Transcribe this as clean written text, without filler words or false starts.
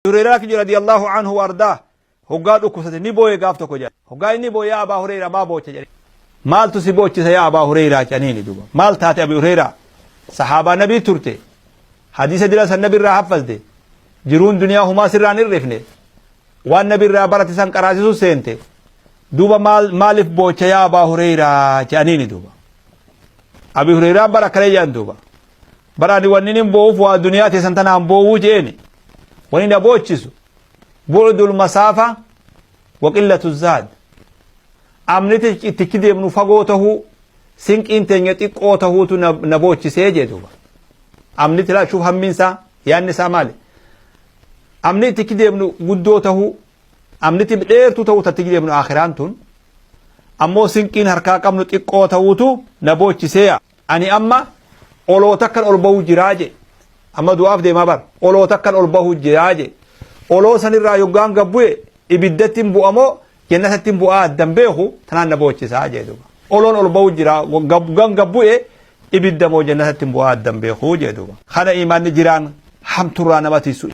Hureyraa kiyya radiyallahu anhu wa ardaa hoggaa dhukkubsate ni booye gaaf tokko jedha. Hoggaa inni booye, yaa Abaa Hureyraa, maa boocha jedhe. Maaltu si boochisa yaa Abaa Hureyraa jedhaniini duuba. Maal taate Abi Hureyraa? Sahaabaa nabii turte. Hadiisa dila san nabi irraa haffazde. Jiruun duniyaa humaa sirraa hin hir'ifne. Waan nabi irraa barate san qaraasisuu seente. Duuba maal maaliif boocha yaa Abaa Hureyraa jedhaniini duuba. Abi Hureyraan bara akkana jedhan duuba. Bara ani wanni nin boo'uuf waa duniyaa teessan tanaan boo'uu jeeni. Wani na boochisu bu'dul masaafa wa qillatu zaad. Amni ittichi deemnu fagoo tahuu, sinqiin teenya xiqqoo tahuutu na boochisee jee duuba. Amni tilaa shuuf hammiin isaa yaanni isaa maali? Amni ittichi deemnu guddoo tahuu, amni dheertuu tahuu tattichi deemnu aakhiraan tun, ammoo sinqiin harkaa qabnu xiqqoo tahuutu na boochisee. Ani amma oloo takkan ol bahu jiraa je. Amma du'aaf deemaa bar. Oloo takkan ol bahu jiraa je. Oloo sanirraa yoggaan gad bu'e ibiddatti hin bu'amoo jannatatti hin bu'aa addan beeku, tanaan na boochisaa jee duuba. Oloon ol bahu jira, yoggaan gad bu'e ibidda moo jannatatti hin bu'aa addan beeku jee duuba. Kana imaanni jiraan hamturraa nama tiisu.